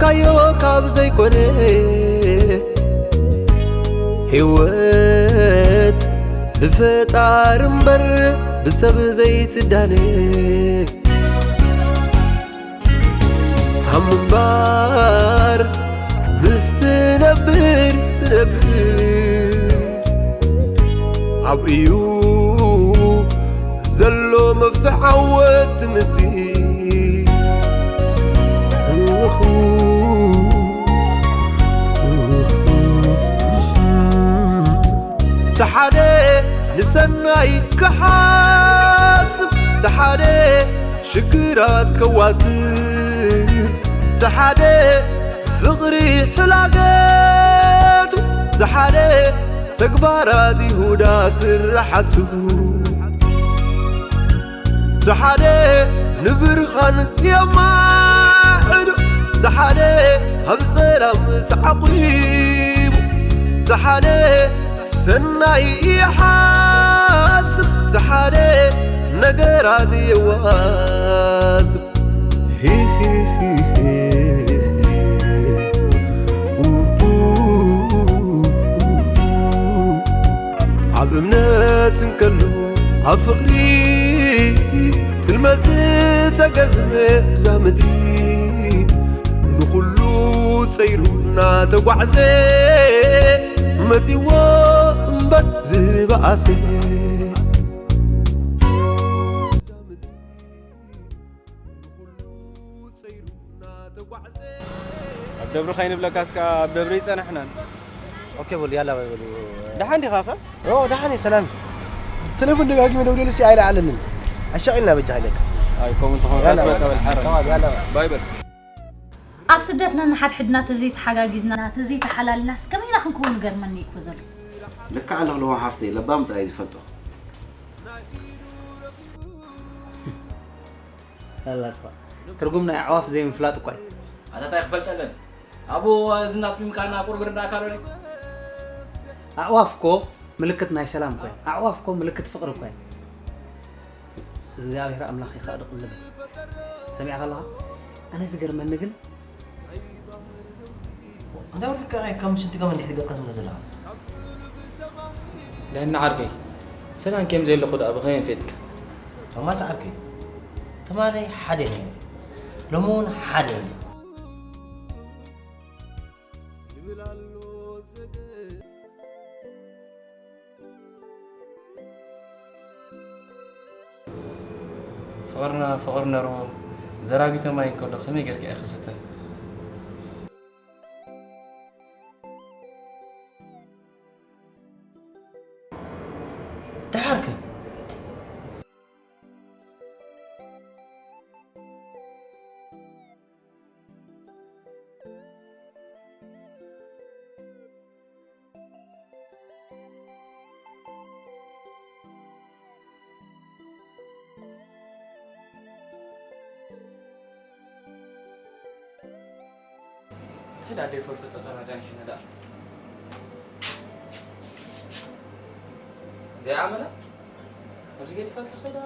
ካዮ ካብ ዘይኮነ ህይወት ብፈጣሪ እምበር ብሰብ ዘይትዳነ። ሃም እምበር ምስ ትነብር ትነብር ኣብ እዩ ዘሎ መፍትሕ ዓወት ምስቲ ተሓደ ንሰናይ ክሓስብ ተሓደ ሽግራት ከዋስብ ተሓደ ፍቕሪ ሕላገቱ ተሓደ ተግባራት ይሁዳ ስራሓቱ ዝሓደ ንብርሃን የማዕዱ ዝሓደ ኣብ ሰላም ተዓቂቡ ዝሓደ ሰናይ ይሓስብ ዝሓደ ነገራት የዋስብ ኣብ እምነት እንከሎ ኣብ ፍቕሪ ጥልመት ዝተገዝመ እዛ ምድሪ ንኹሉ ጸይሩ እናተጓዕዘ መጺዎ እምበር ዝበኣሰ ኣብ ደብሪ ከይንብለካ እስካ ኣብ ደብሪ ይጸናሕናን። ኦኬ በሉ ያላ በሉ። ደሓን ዲኻ ከ? ኦ ደሓን እየ ሰላም። ቴሌፎን ደጋጊመ ደውለልሲ ኣይለዓለንን። ኣሻቒልና በጃ ሃይለካ። ኣይ ከምኡ እንተኾንካ ያላ ስበካ በል። በል ሓራ። ተዋል ያላ በል። ባይ በል። ኣብ ስደትና ንሓድሕድና ተዘይተሓጋጊዝና ተዘይተሓላልና እስከመይ ኢና ክንከውን ገርመኒ እኮ ዘሎ። ልክዕ ኣለኽልዎ ሓፍተይ ለባም ጥራይ ዝፈልጦ። ኣላትዋ ትርጉም ናይ ኣዕዋፍ ዘይምፍላጥ እኳ እዩ። ኣታ እንታይ ክፈልጠለን? ኣብኡ እዝና ኣጥሚምካና ቁርብር እንዳካሎ ድዩ? ኣዕዋፍ እኮ ምልክት ናይ ሰላም እኮ እዩ። ኣዕዋፍ እኮ ምልክት ፍቕሪ እኮ እዩ። እግዚኣብሔር ኣምላኽ ይኻእ ድቕልበል። ሰሚዕካ ኣለኻ? ኣነ ዝገርመኒ ግን እንዳ ውልቀ ከም ሽንቲ ከም እንዲሕ ገጽካ ትምለስ ዘለኻ። ደህና ዓርከይ፣ ሰላም ኬም ዘለኹ ደኣ ብኸመይ ፈትካ? ቶማስ ዓርከይ፣ ትማሊ ሓደ ነይረ፣ ሎሚ እውን ሓደ እየ። ፍቕርና ፍቕሪ ነርዎ ዘራጊቶ ማይ እንከሎ ከመይ ጌርካ ኢኻ ክስተ? ደሓር ከ? እንታይ ደኣ ደይፈርቶ ጸጸራ ጃኒሕና ደኣ። ዘይኣመላ? ኣብዚ ገዲፋ ከኸይዳ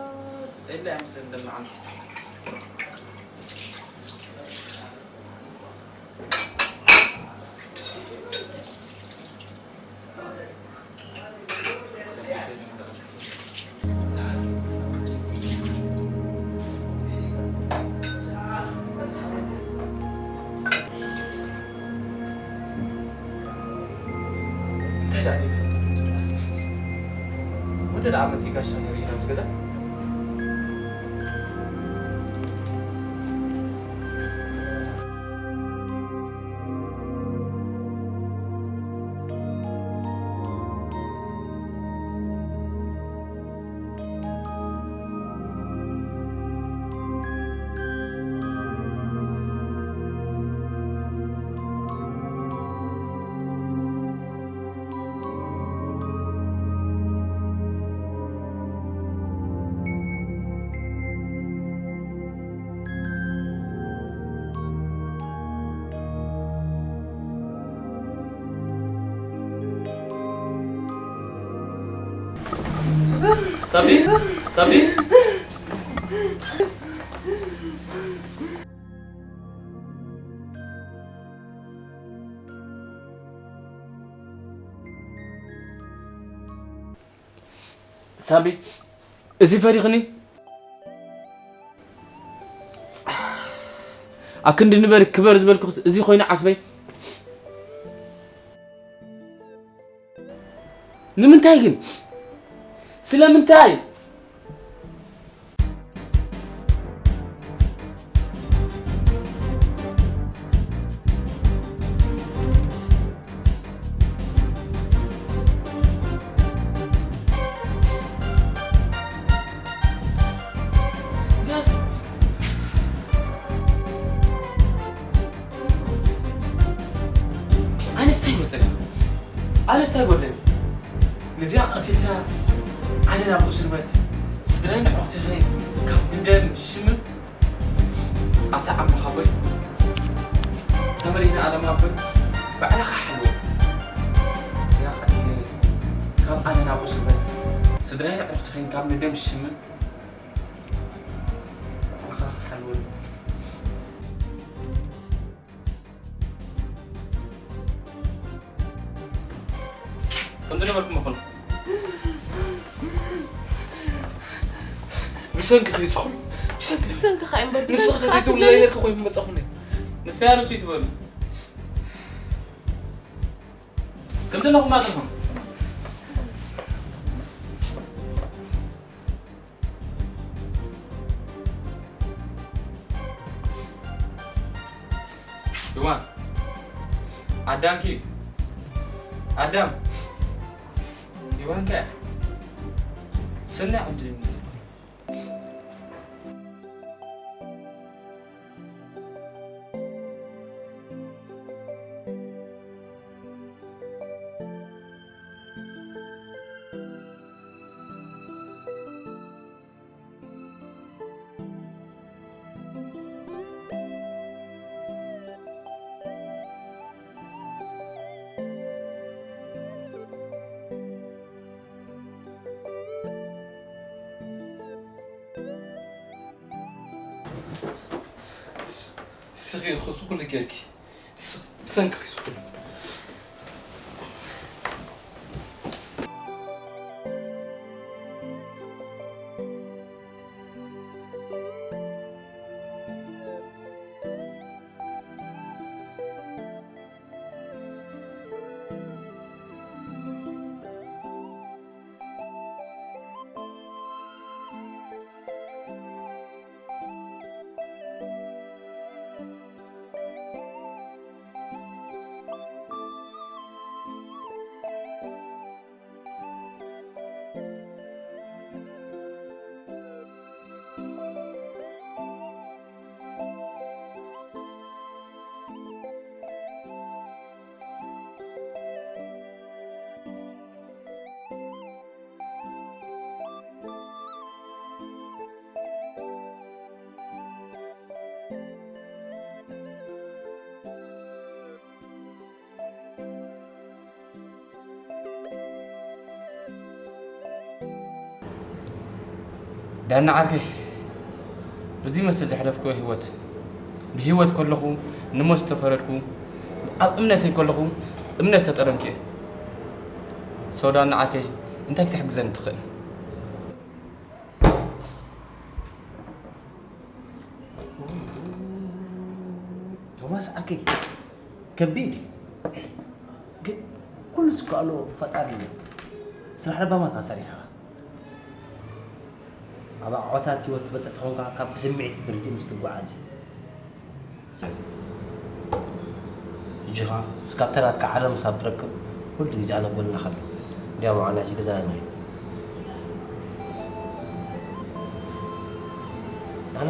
ጸድላ እያ መስለኒ ደማዓም። እንታይ ደኣ ደይፈርቶ ጽላት? ወደ ደኣ መጺኡ ጋሻ ነይሩ እዩ ናብዚ ገዛ። ሳቢ፣ ሳቢ። ሳቢ፣ እዚ ፈሪኽኒ? ኣክንዲ ንበሪ ክበር ዝበልኩ እዚ ኮይኑ ዓስበይ። ንምንታይ ግን? ስለምንታይ? እዚኣስ ኣነስታይ መጸኒ? ኣነስታይ ጎደኒ? ነዚኣ ቀቲልካ ኣነ ናብ እስር ቤት ስድራይ ንዕቕትኸይ ካብ እንደም ሽምን ኣታ ዓመኻ ቦይ ተመሪሕና ኣለምና ቦይ ባዕልኻ ሓልወ። እዚኣ ቀቲለ ካብ ኣነ ናብ እስር ቤት ስድራይ ንዕቕትኸይ ካብ እንደም ሽምን ባዕልኻ ሓልወ። ከምዚ ነበርኩም ይኹን። ብሰንኪ ከይትኹን፣ ብሰንኪ። ብሰንኪ ኸኣ እምበር፣ ንስኺ ብሰንኪ ተዘይትብሉ ኸኣ ናይ ነርኪ ኮይኑ መጻኹኒ። ንስያ ርእሱ ይትበሉ። ከምዚ ኣለኹም ኣለኹም። ይዋን፣ ኣዳምኪ፣ ኣዳም፣ ይዋን ከ፣ ስነ ዕድል ስኺ ኹሱ ኩሉ ጌርኪ። ስ-፣ ብሰንኪ ኺሱ ኩሉ። ዳና ዓርከይ፣ እዚ መሰል ዘሕለፍኩዎ ህይወት፣ ብህይወት ከለኹ ንሞት ዝተፈረድኩ፣ ኣብ እምነተይ ከለኹ እምነት ዝተጠረምኩ እየ። ሶ ዳና ዓርከይ፣ እንታይ ክትሕግዘኒ ትኽእል? ቶማስ ዓርከይ፣ ከቢድ እዩ። ግን ኩሉ ዝከኣሎ ፈጣሪ እዩ። ስራሕ ለባማት ሰሪሕኻ። ኣብ ኣዕዋታት ህይወት ትበጽሕ ተኾንካ፣ ካብ ብስምዒት ብርዲእ ምስ ትጓዓዝ እዩ። ሕጂ ኸኣ እስካብ ተራትካ ዓለም ሳብ ትረክብ፣ ኩሉ ግዜ ኣነ ጎንኻ ኣለኹ። እንዲያውም ኣነ ሕጂ ገዛና ንኸይድ። ኣነ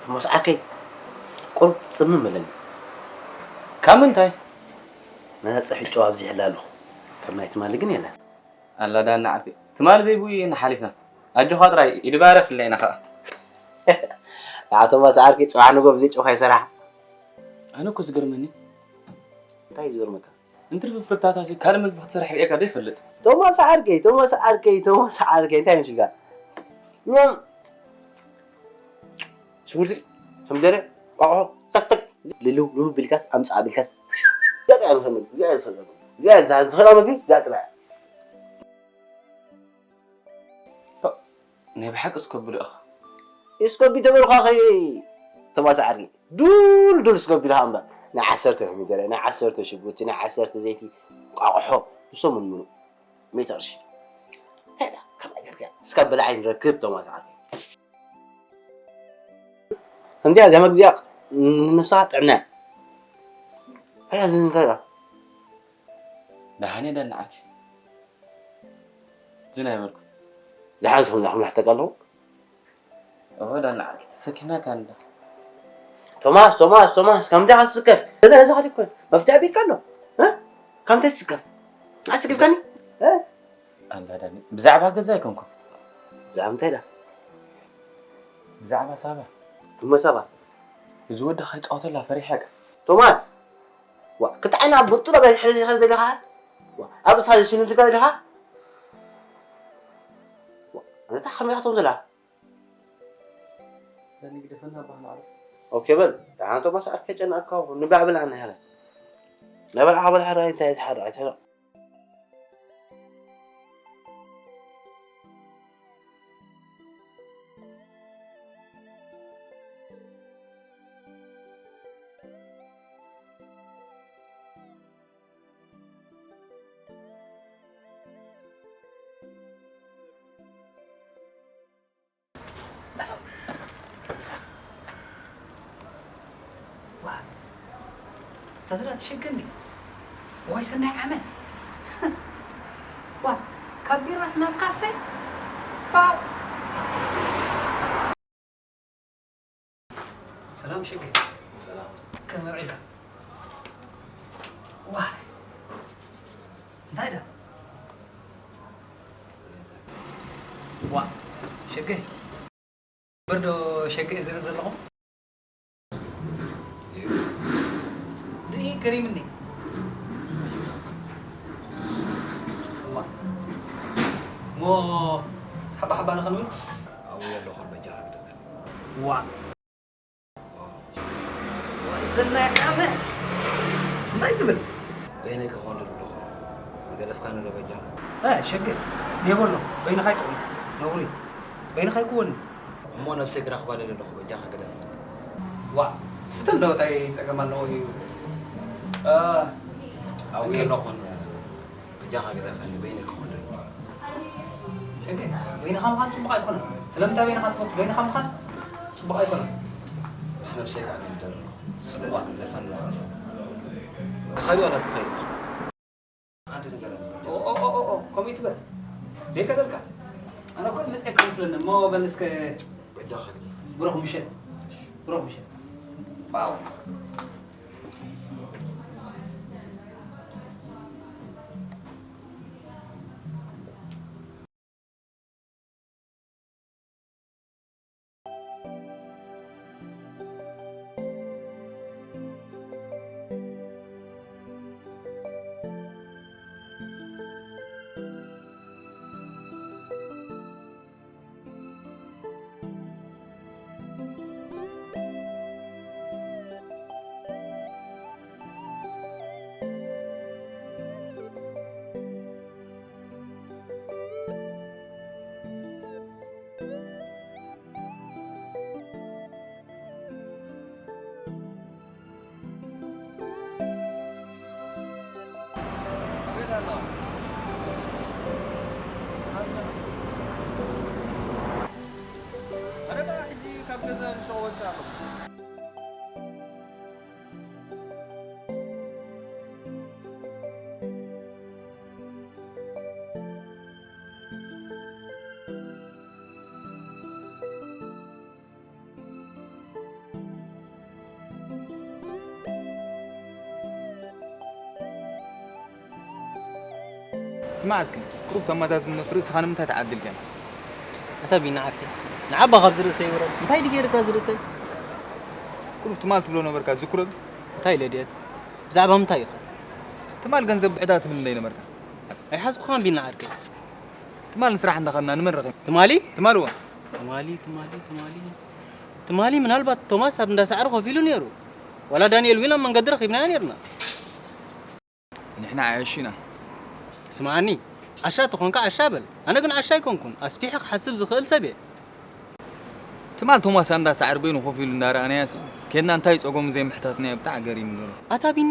ቶማስ ዓርከይ፣ ቁሩብ ጽምም በለኒ። ካብ ምንታይ? መረጻ ሕጨው ኣብዚሐላ ኣለኹ። ከም ናይ ትማሊ ግን የለን። ኣላ ዳና ዓርከይ፣ ትማሊ ዘይብኡ ኢና ሓሊፍና። ኣጆኻ ጥራይ፣ ኢዱ ባረኽ ኢልና ኢና ኸኣ። ንዓ ቶማስ ዓርከይ፣ ጽባሕ ንግሆ ብዘይ ጨውኻ ይሰርሓ። ኣነ እኮ ዝገርመኒ። እንታይ እዩ ዝገርመካ? እንትርፊ ፍርታታሲ ካልእ ምግቢ ክትሰርሕ ርእየካ ዶ ይፈልጥ? ቶማስ ዓርከይ፣ ቶማስ ዓርከይ፣ ቶማስ ዓርከይ፣ እንታይ ይመስልካ? ኖም፣ ሽጉርቲ፣ ኮሚደረ፣ ቋቑሖ፣ ተክ ተክ፣ ልልው፣ ልልው ቢልካስ፣ ኣምጽኣ ቢልካስ፣ እዚኣ ጥራይ መሰለኒ፣ እዚኣ እየ ዝፈትዋ። እዚኣ እየ ዝፈትዋ ምግቢ፣ እዚኣ ጥራይ። ፐእ፣ ናይ ብሓቂ እስከብሉ ኢኻ። እስከቢ ተበልኳ ኸይ ቶማስ ዓርከይ። ዱል ዱል እስከቢ ኢልካ እምበር። ናይ ዓሰርተ ኮሚደረ፣ ናይ ዓሰርተ ሽጉርቲ፣ ናይ ዓሰርተ ዘይቲ፣ ቋቑሖ፣ ንሶም እውን ምሉእ። ሚእቲ ቅርሺ። እንታይ ደኣ፣ ከመይ ጌርካ እስካብ ብልዓይ ንረክብ፣ ቶማስ ዓርከይ። ከምዚኣ እዚኣ መግቢ እዚኣ ንነብስኻ ጥዕና እያ። እንታይ እያ ዝንገራ? ደሓን እየ ዳና ዓርከይ። ዝን ኣይበልኩ። ደሓን ትኹን፣ ዳኹም ናሕተካ ኣለኹ። እወ፣ ዳና ዓርከይ፣ ተሰኪፍናካ እንዳ። ቶማስ፣ ቶማስ፣ ቶማስ፣ ከምዚ ኢኻ ትስከፍ? ገዛ፣ ገዛ ኸዲ እኮ መፍትሒ ቢልካ ኣሎ። እ? ከምዚ ትስከፍ? ኣስኪፍካኒ? እ? ኣንዳ ዳኒ፣ ብዛዕባ ገዛ ኣይኮንኩን። ብዛዕባ እንታይ ዳ? ብዛዕባ ሳባ። እሞ ሳባ? እዚ ወዲ ከይጻወተላ ፈሪሐ እየ። ቶማስ! ዋ፣ ክትዓይና ብንጡር ኣብ ሕዚ ኸ ዘለኻ? ዋ፣ ኣብ ሳልሲ ንትካ ዘለኻ? ዋ፣ ነታ ከመይ ክትብል ዘላ? ዳኒ ግደፈና ባህና ዓረፍ። ኦኬ በል፣ ደሓን ቶማስ ኣከጨናእካ ንብላዕ ብላዕ ንሕረ። ናይ በልዓ በልዓ ራይ እንታይ ትሓረ ኣይትሕረ። ዋ፣ ተዝራ ትሽግኒ። ዋይ ሰናይ ዓመት። ዋ፣ ካብ ቢራስ ናብ ካፌ። ፓው። ሰላም ሽግ። ሰላም። ከመይ ውዒልካ? ዋይ። እንታይ ዳ? ዋ፣ ሽግ። በርዶ ሸገ ዝርኢ ዘለኹ። ድኢ ገሪምኒ። እዋ። እሞ ሓባ ሓባ ንኸንብል? ኣብኡ ኣለኹ በጃኻ ግደፈኒ። ዋ። ዋይ ሰናይ ዓመት። እንታይ ትብል? በይነይ ክኾን ኣለኹ። ዝገደፍካኒ ዶ በጃኻ? እ፣ ሸገ፣ ሌቦ ኣሎ። በይንኻ ኣይትኹን። ነውሪ። በይንኻ ኣይክወኒ። እሞ ነብሰይ ክረኽባ ደለ ኣለኹ፣ በጃኻ ግደፈኒ። ዋእ፣ ስተ እንዶ እንታይ ጸገም ኣለዎ እዩ? እ፣ ኣብኡ እኔ ኣለኹን፣ በጃኻ ግደፈኒ፣ በይነይ ክኾን ደለ። ሕጊ፣ በይንኻ ምዃን ጽቡቕ ኣይኮነን። ስለምንታይ በይንኻ ትፈቱ? በይንኻ ምዃን ጽቡቕ ኣይኮነን። ምስ ነብሰይ ከዓ እየ ዝደርር። ስለዚ ዋእ። ግደፈኒ ንዓሰብ። ክኸይድ ዋላ ትኸይድ? ሓንቲ ነገር ኣሎ። ኦ፣ ኦ፣ ኦ፣ ኦ፣ ኦ፣ ከምኡ ይትበል። ደይ ከለልካ። ኣነ እኮ መፅአካ መስለኒ። እሞ በል እስከ በጃኻ። ብሩኽ ምሸት። ብሩኽ ምሸት። ዋው። ኣነ ደኣ ሕጂ ካብ ገዛ ንሱቕ ወጽእ ኣለኹ። ስማዕ እስኪ፣ ቁሩብ ተመዛዝን ነፍሪ እስኻ ንምንታይ ትዓድል ገና? ኣታ ቢና ዓርከይ፣ ንዓባ ካብዚ ርእሰይ ውረድ። እንታይ ድዩ ገይርካ እዚ ርእሰይ? ቁሩብ ትማል ትብሎ ነበርካ፣ ዝክሮ ዶ? እንታይ ኢለ ድየ? ብዛዕባ ምንታይ ኢኻ? ትማል ገንዘብ ዕዳ ትብለኒ ነበርካ። ኣይሓዝኩኻን ቢና ዓርከይ። ትማል ንስራሕ እንዳኸድና ንመን ረኺብና? ትማሊ? ትማል እወ። ትማሊ፣ ትማሊ፣ ትማሊ። ትማሊ ምናልባት ቶማስ ኣብ እንዳ ሳዕሪ ኮፍ ኢሉ ነይሩ። ዋላ ዳንኤል ዊን ኣብ መንገዲ ረኺብናዮ ነይርና። ንሕና ዓያሹ ኢና። ስምዓኒ፣ ዓሻ ተኾንካ ዓሻ በል። ኣነ ግን ዓሻ ኣይኮንኩን፣ ኣስፊሐ ክሓስብ ዝኽእል ሰብ እየ። ትማል ቶማስ ኣንዳ ሳዕሪ በይኑ ኮፍ ኢሉ እንዳረኣናያሲ፣ ኬድና እንታይ ጸገሙ ዘይምሕታትናዮ ብጣዕ ገሪሙ ዘሎ። ኣታ ቢኒ፣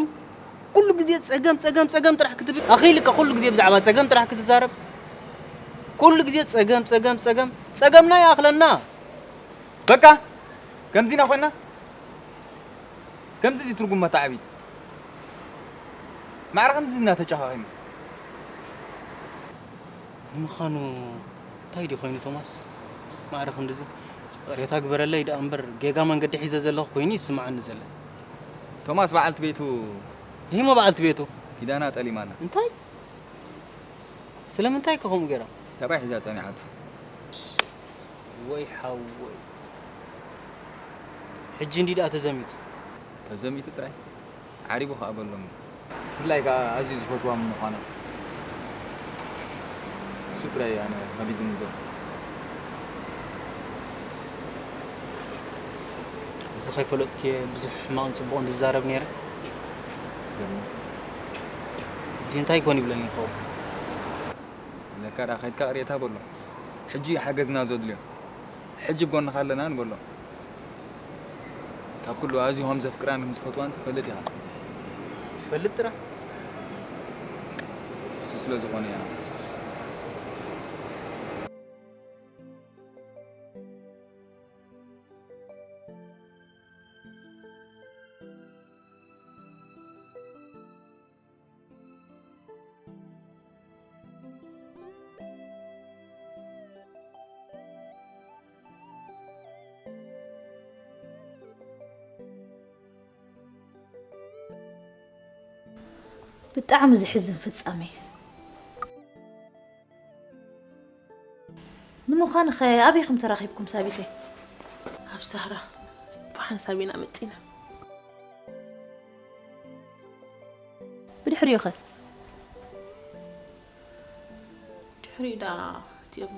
ኩሉ ግዜ ጸገም፣ ጸገም፣ ጸገም ጥራሕ ክትብል ኣኺልካ፣ ኩሉ ግዜ ብዛዕባ ጸገም ጥራሕ ክትዛረብ። ኩሉ ግዜ ጸገም፣ ጸገም፣ ጸገም። ጸገምና ይኣኽለና። በቃ፣ ከምዚ ኢና ኮይና? ከምዚ ድዩ ትርጉም መተዓቢት? ማዕረ ከምዚ እና ተጨኻኺኑ። ንምዃኑ እንታይ ድዩ ኮይኑ ቶማስ? ማዕረ ክንድዚ ይቕሬታ ግበረለይ ደኣ እምበር ጌጋ መንገዲ ሒዘ ዘለኹ ኮይኑ ይስምዓኒ ዘሎ። ቶማስ በዓልቲ ቤቱ። ይህሞ በዓልቲ ቤቱ። ኪዳና ጠሊማና። እንታይ? ስለምንታይ ከ ከምኡ ገይራ? ተባይ ሒዛ ጸኒሓቱ። ወይ ሓወይ። ሕጂ እንዲ ደኣ ተዘሚቱ። ተዘሚቱ ጥራይ? ዓሪቡ ከኣ በሎም። ብፍላይ ከኣ ኣዝዩ ዝፈትዋ ምዃና። እሱ ጥራይ ኣነ ሃቢብኒ ዘሎ። እዚ ከይፈለጥኩ እየ ብዙሕ ሕማቕን ጽቡቕን ዝዛረብ ነይረ። ሕጂ እንታይ ኮን ይብለኒ ይኸውን? ለካ ደኣ ከይድካ ቅሬታ በሎ። ሕጂ እዩ ሓገዝና ዘድልዮ። ሕጂ ብጎንኻ ኣለና ንበሎ። ካብ ኩሉ ኣዝዩ ከም ዘፍቅራን ከም ዝፈትዋን ትፈልጥ ኢኻ። ይፈልጥ ጥራሕ። እሱ ስለ ዝኾነ እያ። ብጣዕሚ ዘሕዝን ፍጻሜ። ንምዃኑ ኸ ኣበይ ኹም ተራኺብኩም ሳቢተይ? ኣብ ሳህራ ብሓንሳብ ኢና መጺና። ብድሕሪኡ ኸ? ድሕሪኡ ደኣ እቲኦም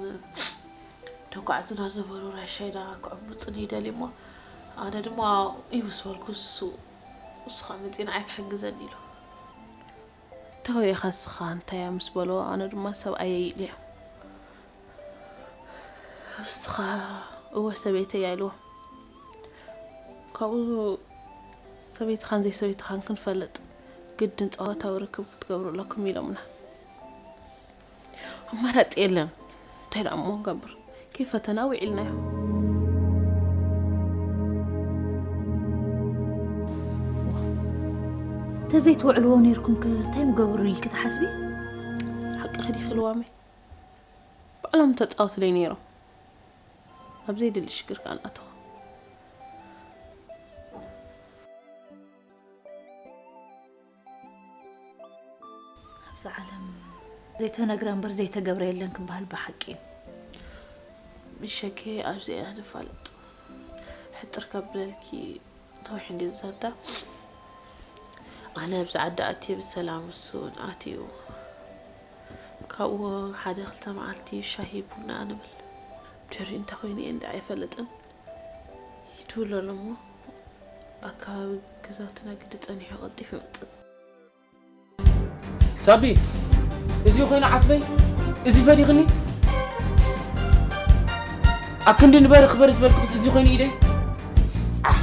ተጓዕዙና ዝነበሩ ራሻይ ደኣ ክዕብጹኒ ይደልዩ እሞ ኣነ ድማ ኣብኡ ምስ በልኩ እሱ እሱ ኸኣ መጺኡ ንዓይ ክሕግዘኒ ኢሉ። እንታይ ኾይኻ እስኻ እንታይ እያ ምስ በሎ ኣነ ድማ ሰብኣየይ ኢለዮ። እስኻ እወ ሰበይተይ እያ ኢልዎ። ካብኡ ሰበይትኻን ዘይሰበይትኻን ክንፈልጥ ግድን ጾታዊ ርክብ ክትገብሩ ኣለኩም ኢሎምና። ኣማራጺ የለን። እንታይ ደኣ እሞ ንገብር? ከይፈተና ውዒልናዮ። ተዘይትውዕልዎ ነይርኩም ከ እንታይ ምገበሩ ኢልኪ ትሓስቢ? ሓቅኺ ዲኺ ልዋመይ? ባዕሎም ተጻወትለይ ነይሮም። ኣብ ዘይድሊ ሽግር ከኣ እናኣተኹ። ኣብዚ ዓለም ዘይተነግረ እምበር ዘይተገብረ የለን ክበሃል ብሓቂ እዩ። ምሸኬ ኣብዚ እያ ንፋለጥ። ሕጥር ከብለልኪ ተውሒ እንዲ ዛንታ ኣነ ኣብዚ ዓዲ ኣትየ ብሰላም እሱን ኣትዩ። ካብኡ ሓደ ክልተ መዓልቲ ሻሂ ቡና ንብል። ድሕሪኡ እንታይ ኮይኑ እየ እንዳ ኣይፈልጥን። ይትውለሎ እሞ ኣከባቢ ገዛውትና ግዲ ጸኒሑ ቀልጢፉ ይመጽእ። ሳቢ፣ እዚ ኮይኑ ዓስበይ፣ እዚ ፈዲኽኒ? ኣክንዲ ንበሪ ክበሪ ዝበልኩ እዚ ኮይኑ ኢደይ? ኣኽ።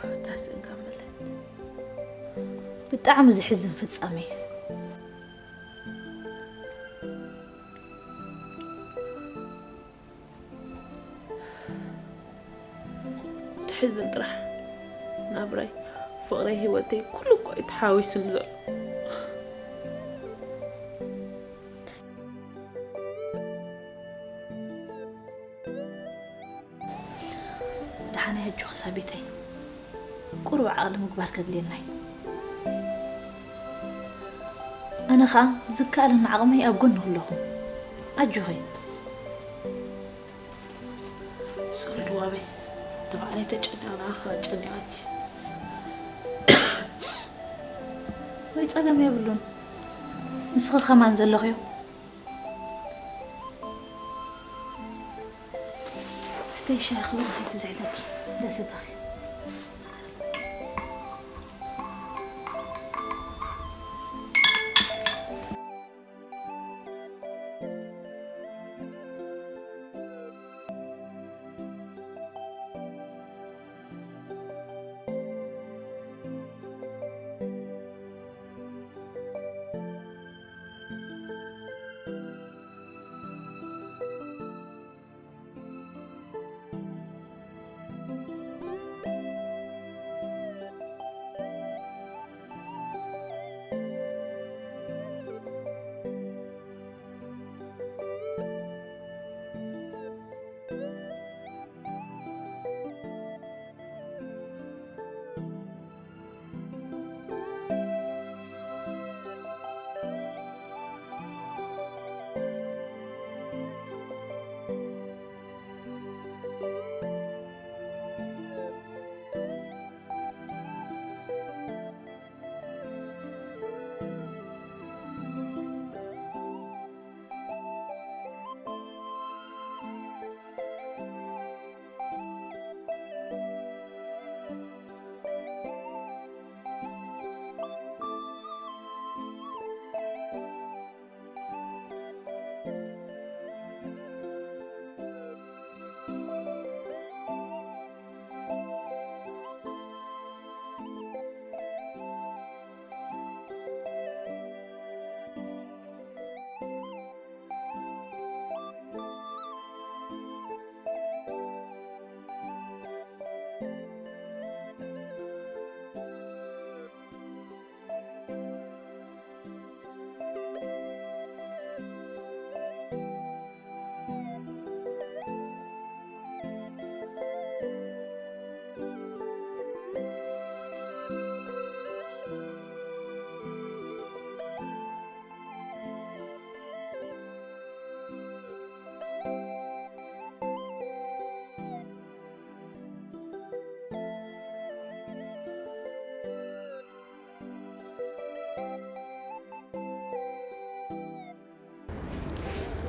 እታ ስእንካ መለት። ብጣዕሚ ዘሕዝን ፍጻሜ። ትሕዝን ጥራሕ ናብራይ፣ ፍቕረይ፣ ህይወተይ፣ ኩሉ እኮ እዩ ተሓዋዊስኒ ዘሎ። ደሓን ኣጆኺ ሳቢተይ። ቁሩብ ዓቕሊ ምግባር ከድልየና እዩ። ኣነ ኸኣ ዝከኣለኒ ዓቕመይ ኣብ ጎንኺ ኣለኹ። ኣጆኺ። ሶሪ ድዋበይ፣ ንባዕለይ ተጨኒቐ ንዓኺ ከኣ ጨኒቐኪ። ወይ ጸገም የብሉን። ንስኺ ከማን ዘለኽዮ። ስተይ ሻሂ ክብል ከይትዝሕለኪ፣ እንዳሰተኺ።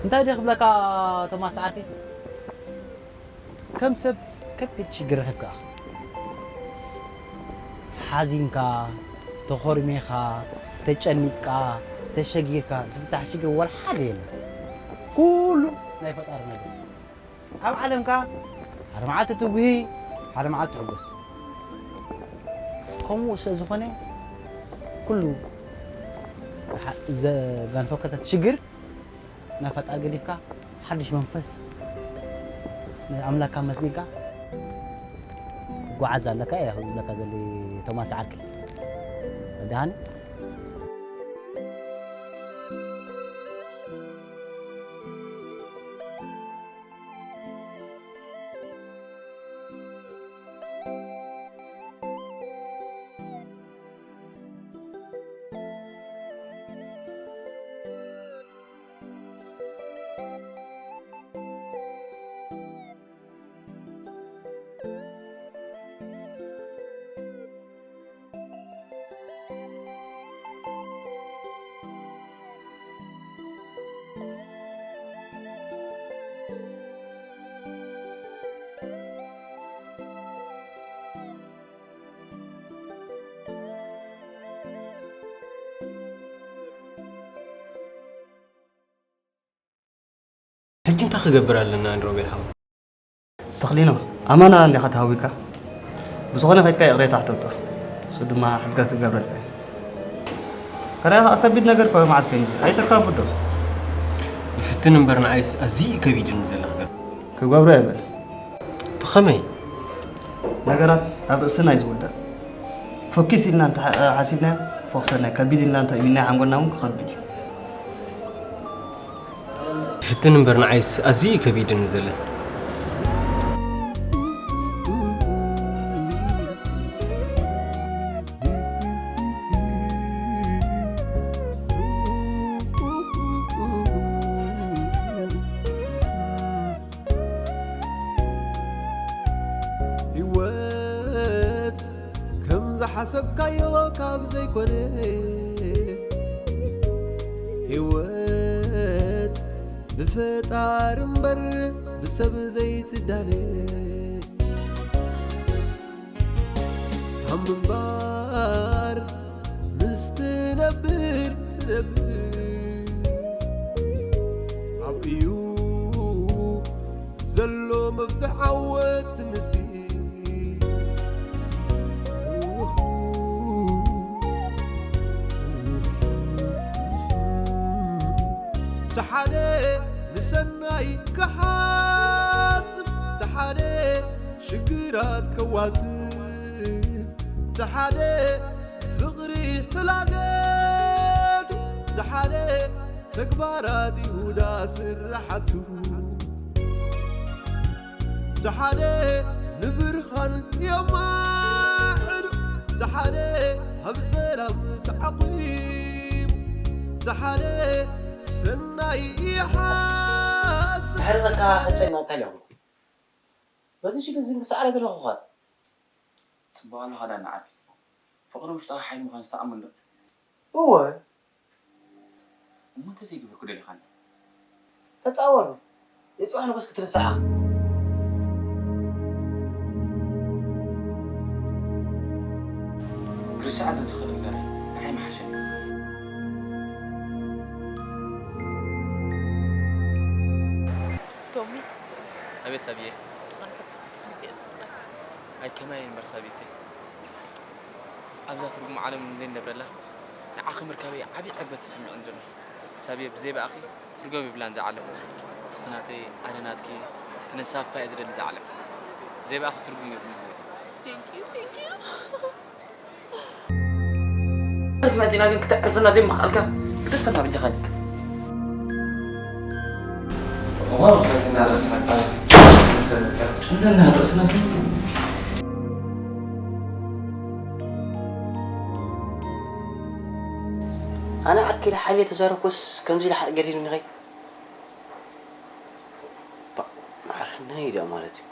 እንታይ ድየ ክብለካ ቶማስ ዓርከይ? ከም ሰብ ከቢድ ሽግር ረኺብካ ኢኻ። ሓዚንካ፣ ተኾርሚኻ፣ ተጨኒቕካ፣ ተሸጊርካ ዝፍታሕ ሽግር ወላ ሓደ የለን። ኩሉ ናይ ፈጣሪ ነገር። ኣብ ዓለምካ ሓደ መዓልቲ ትጉሂ፣ ሓደ መዓልቲ ትሕጎስ። ከምኡ ስለ ዝኾነ ኩሉ ዘጋንፈካ ሽግር ናብ ፈጣሪ ገዲፍካ ሓድሽ መንፈስ ንኣምላክካ ኣመስጊንካ ክትጓዓዝ ኣለካ እየ ዝብለካ ዘለ ቶማስ ዓርከይ። ደሓን ሕጂ እንታይ ክገብር ኣለና ንሮቤል ሓው? ተኽሊኖ፣ ኣማና እንዲኻ ተሃዊካ። ብዝኾነ ከይድካ ይቕሬታ ሕተቶ። እሱ ድማ ሕድገት ክገብረልካ እዩ። ካልኣይ ከኣ ከቢድ ነገር እኮ መዓስ ኮይኑ እዚ? ኣይተርካቡ ዶ? ይፍትን እምበር ንዓይስ ኣዝዩ ከቢድኒ ዘሎ ነገር። ክገብሮ እየ በል። ብኸመይ? ነገራት ኣብ ርእስና እዩ ዝውዳእ። ፈኪስ ኢልና እንተ ሓ-፣ ሓሲብናዮ ክፈኽሰና እዩ። ከቢድ ኢልና እንተ እሚናዮ ሓንጎልና እውን ክኸብድ እዩ። ይፍትን እምበር ንዓይስ ኣዝዩ እዩ ከቢድኒ ዘሎ። ህይወት ከም ዝሓሰብካዮ ካብ ዘይኮነ፣ ህይወት ብፈጣሪ እምበር ብሰብ ዘይትዳነ። ኣብ ምንባር ምስ ትነብር ትነብር፣ ኣብኡ እዩ ዘሎ መፍትሕ ዓወት ምስቲ። እቲ ሓደ ንሰናይ ክሓስብ፣ እቲ ሓደ ሽግራት ከዋስብ፣ እቲ ሓደ ፍቕሪ ሕላገቱ፣ እቲ ሓደ ተግባራት ይሁዳ ስራሓቱ። እቲ ሓደ ንብርሃን የማዕዱ፣ እቲ ሓደ ኣብ ሰላም ተዓቂቡ፣ እቲ ሓደ ሰናይ ይሓስብ። ድሕሪ ለካ ከጨነቕካ ኢለ ይኹንኩ። በዚ ሽግር እዚ ምስ ሰዓረ ዘለኹ ኸ? ጽቡቕ ኣለኻ ዳና ዓቢ። ፍቕሪ ውሽጣዊ ሓይሊ ምዃኑ ትኣምን ዶ? እወ። እሞ እንተዘይገበርኩ ደሊኻኒ? ተጻወሩ። የጽባሕ ንጉስ ክትርስዓ። ክርስዓ ተዝኽእል እምበር፣ ንዓይ ምሓሸኒ። ቶሚ። ኣቤት ሳብየ። ኣንፈት፣ ኣንፈት፣ ኣንፈት። ኣይ ከማይ እምበር ሳቢተይ። ኣብዛ ትርጉም ዓለም ዘይንነብረላ፣ ንዓኺ ምርካበይ ዓቢ ዕግበት ተሰሚዑኒ ዘሎ። ሳብየ፣ ብዘይ ብኣኺ ትርጉም የብላን እዛ ዓለም። ንስኺ ናተይ፣ ኣነ ናትኪ፣ ክንሳፋ እየ ዝደሊ እዛ ዓለም። ብዘይ ብኣኺ ትርጉም የብሉን ህይወት። Thank you, thank you. መጺና ግን ክተዕርፈና ዘይምኽኣልካ፣ ግደፈና በጃኻ። ኣነ ኣኪለ ሓይለ ተዛረብኩስ ከምዚ ኢለ ሓቂ ገዲሉኒ ኸይ? ባ-፣ ማዕርናይ ኢዳ ማለት እዩ።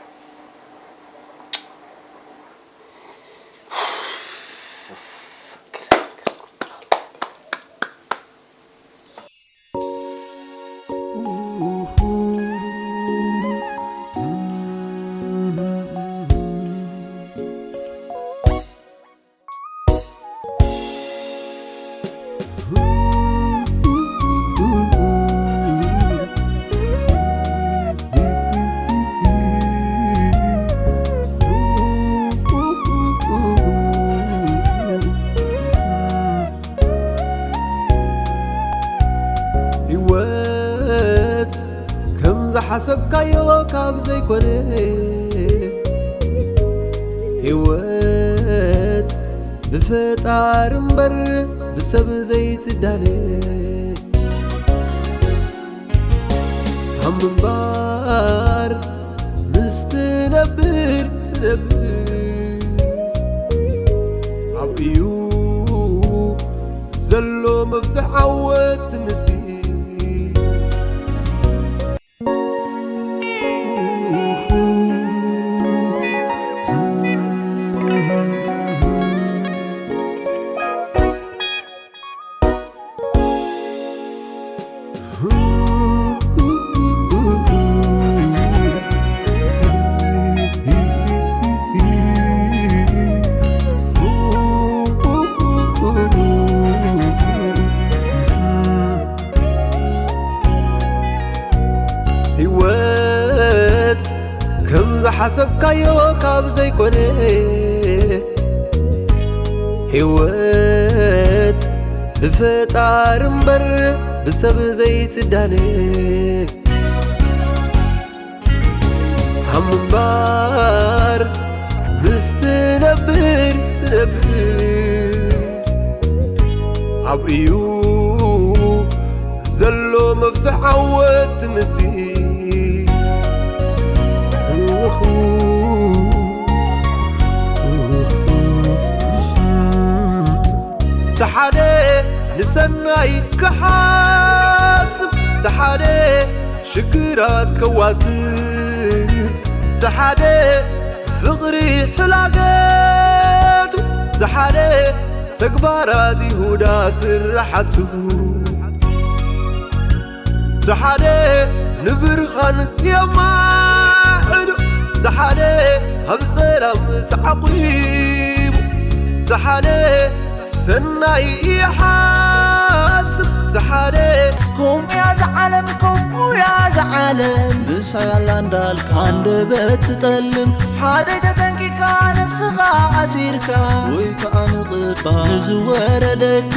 ህይወት ከም ዝሓሰብካዮ ካብ ዘይኮነ፣ ህይወት ብፈጣሪ እምበር ብሰብ ዘይትዳነ። ኣብ ምንባር ምስ ትነብር ትነብር፣ ኣብኡ እዩ ዘሎ መፍትሕ ዓወት ምስቲ። ህይወት ከም ዝሓሰብካዮ ካብ ዘይኮነ፣ ህይወት ብፈጣሪ እምበር ብሰብ ዘይትዳነ። ኣብ ምንባር ምስ ትነብር ትነብር፣ ኣብኡ እዩ ዘሎ መፍትሕ ዓወት ምስቲ። እቲ ሓደ ንሰናይ ክሓስብ፣ እቲ ሓደ ሽግራት ከዋስብ፣ እቲ ሓደ ፍቕሪ ዝሓደ ተግባራት ይሁዳ ስራሓቱ፣ ዝሓደ ንብርሃን የማዕዱ፣ ዝሓደ ኣብ ጸላም ተዓቂቡ፣ ዝሓደ ሰናይ ይሓስብ፣ ዝሓደ ከምኡ እያ ዝዓለም፣ ከምኡ እያ ዝዓለም። ምሳይ ኣላ እንዳልካ ኣንደበት ትጠልም፣ ሓደይ ተጠንቂካ ነብስኻ ኣሲርካ፣ ወይ ከኣ ምቕባል ንዝወረደካ።